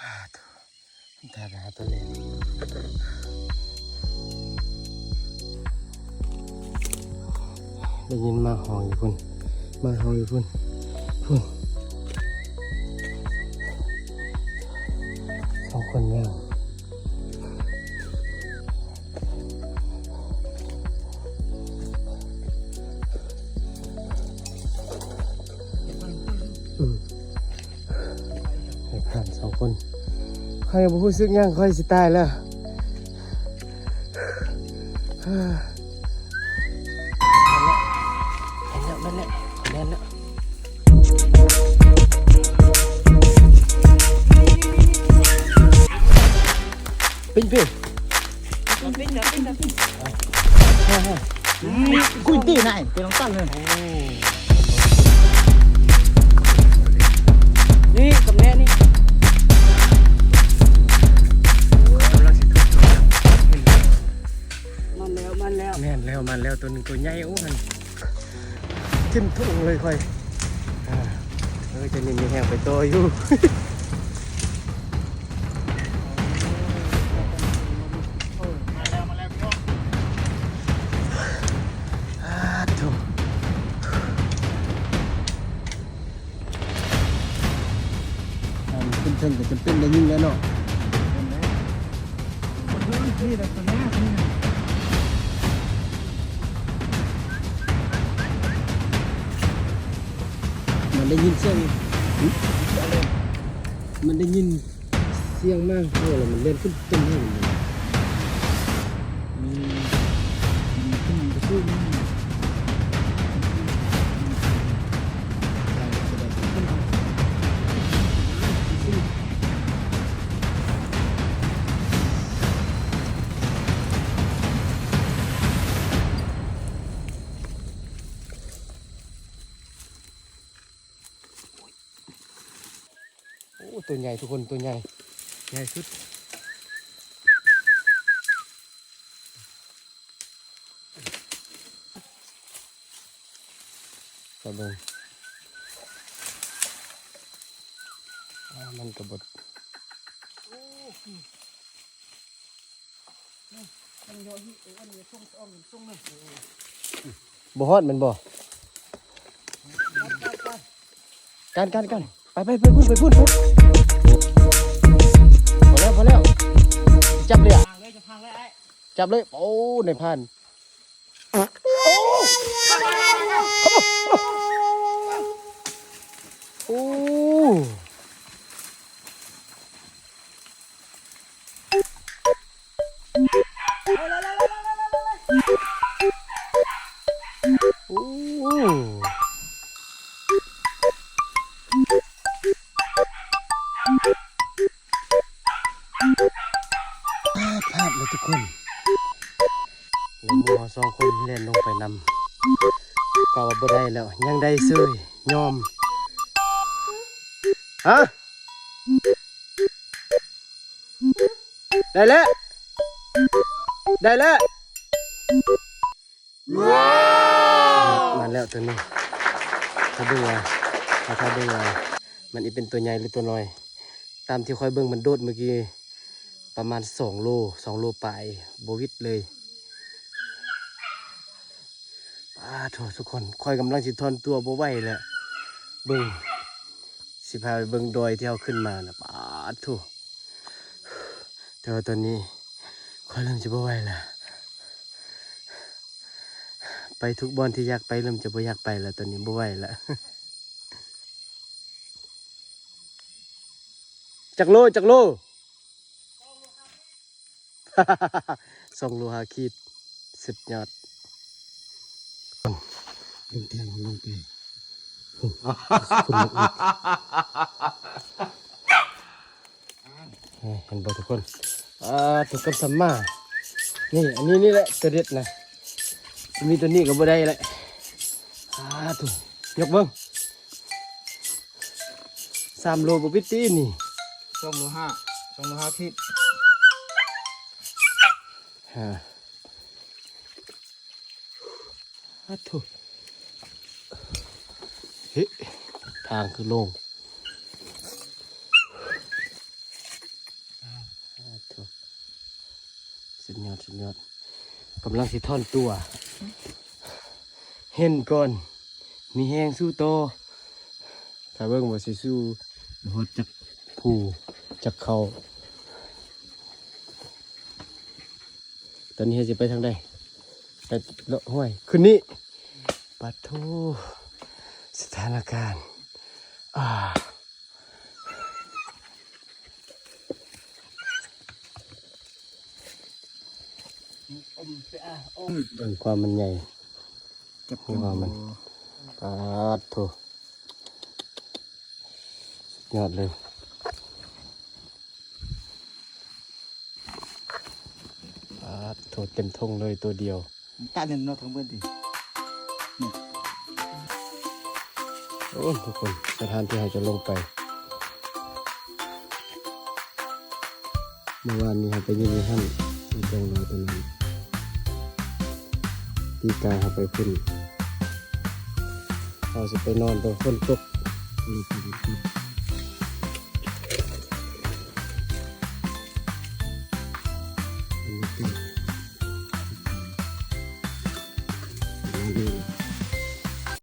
ອາ ຕາຍ ໄປຫາໂຕເລັກ ໄດ້ຍິນໝາຮ້ອງຢູ່ພຸ້ນ ໝາຮ້ອງຢູ່ພຸ້ນ ພຸ້ນ ສອງຄົນຍ່າງ. ອືມ ໃຫ້ຜ່ານສອງຄົນ ຂ້ອຍບໍ່ຮູ້ສຶກຫຍັງ ຂ້ອຍຊິຕາຍແລ້ວ. ແມ່ນແລ້ວ ແມ່ນແລ້ວ ແມ່ນແລ້ວ. ເປັນເພ ກຸຍຕີນາຍ ເປັນຂອງຕັນເລີຍ. ນີ້ ກຳແນນີ້ ມັນແລ້ວ ມັນແລ້ວ ແມ່ນແລ້ວ ມັນແລ້ວ ໂຕໜຶ່ງໂຕໃຫຍ່ ໂອ້ ຫັ້ນ ຖິ້ມທຸງເລີຍຂ້ອຍ. ເອີ ຈະມີແຮງໄປຕໍ່ຢູ່. ອາ ໂທ້ ອັນຂຶ້ນເທິງກໍຈຳເປັນໄດ້ຍິງແລ້ວເນາະ. ມັນໄດ້ຍິນສຽງ ມັນໄດ້ຍິນສຽງມາ ເອີ ແລ້ວມັນແລ່ນຂຶ້ນຕົ້ນໄມ້. ໂອ້ ຕົວໃຫຍ່ທຸກຄົນ ຕົວໃຫຍ່ ໃຫຍ່ສຸດ. ໄປເບິ່ງ ອາ ມັນກະບົດ ໂອ້ ມັນເຍາະ ນີ້ ເອີ ອັນນີ້ ສົ່ງອອກ ສົ່ງນະ ບໍ່ຮອດແມ່ນບໍ່? ໄປ ໄປ ໄປ ກັນ ກັນ ກັນ ໄປ ໄປ ໄປພຸ້ນ ໄປພຸ້ນ ໄປ ພໍແລ້ວ ພໍແລ້ວ ຈັບເລີຍອະ ຈັບເລີຍ ໂອ້ ນາຍພານ ໂອ້ ໂອ້ ໂອ້ ພາດ ພາດເລີຍທຸກຄົນ ແລ້ວໝູ່ເຮົາສອງຄົນແລ່ນລົງໄປນຳ ກະວ່າບໍ່ໄດ້ແລ້ວ ຍັງໄດ້ເສີຍ ຍອມ ຮະ ໄດ້ແລ້ວ ໄດ້ແລ້ວ. ມາແລ້ວຕົວໜຶ່ງ ຖ້າເບິ່ງວ່າ ຖ້າເບິ່ງວ່າມັນອີເປັນຕົວໃຫຍ່ຫຼືຕົວນ້ອຍ. ຕາມທີ່ຂ້ອຍເບິ່ງມັນໂດດມື້ກີ້ປະມານສອງໂລ ສອງໂລປາຍ ບໍ່ຫວິດເລີຍ. ປາດໂທ້ ທຸກຄົນ ຂ້ອຍກຳລັງຊິຖອນຕົວບໍ່ໄຫວແລ້ວ. ເບິ່ງ ຊິພາໄປເບິ່ງດອຍທີ່ເຮົາຂຶ້ນມານະ ປາດໂທ້. ແຕ່ວ່າຕອນນີ້ຂ້ອຍເລີ່ມຈະບໍ່ໄຫວແລ້ວ ໄປທຸກບ່ອນທີ່ຢາກໄປ ເລີ່ມຈະບໍ່ຢາກໄປແລ້ວ ຕອນນີ້ບໍ່ໄຫວແລ້ວ. ຈັກໂລ ຈັກໂລ? ສອງໂລຫ້າຂີດ ສຸດຍອດ. ເບິ່ງທາງເຮົາລົງໄປ ເຫັນບໍ່ທຸກຄົນ? ອ່າ ທຸກຄົນສຳມາ ນີ້ ອັນນີ້ ນີ້ແຫຼະຕົວເດັດນະ ມີຕົວນີ້ກໍບໍ່ໄດ້ແຫຼະ. ອ່າ ທຸກ ຍົກເບິ່ງ ສາມໂລບໍ່ປິດຕີນີ້ ສອງໂລຫ້າ ສອງໂລຫ້າຂີດ. ອາ ໂທ້ ເຮີ້ ທາງຄືໂລ່ງ. ຍອດ ສຸດຍອດ ກຳລັງຊິຖອນຕົວ ເຫັນກ່ອນ ມີແຮງສູ້ຕໍ່ ຖ້າເບິ່ງວ່າຊິສູ້ຮອດຈັກພູຈັກເຂົາ. ຕອນນີ້ເຮົາຊິໄປທາງໃດ? ໄປເລາະຫ້ວຍ ຂຶ້ນນີ້ ປະໂທ ສະຖານະການ ອາ ເບິ່ງຄວາມມັນໃຫຍ່ ຈັບ ຄວາມມັນ ປາດໂທ ສຸດຍອດເລີຍ. ປາດໂທ ເຕັມທົ່ງເລີຍໂຕດຽວ ຕາເໜັນເນາະ ທັງເບິດນີ້ ໂອ້ ທຸກຄົນ ສະຖານທີ່ເຮົາຈະລົງໄປ ເມື່ອວານນີ້ເຮົາໄປຢືນຢູ່ຫັ້ນ ຢູ່ກອງດອຍຕົວນັ້ນ ປີກາຍເຮົາໄປພຸ້ນ ເຮົາຊິໄປນອນ ແຕ່ຝົນຕົກ ບັນຍາກາດ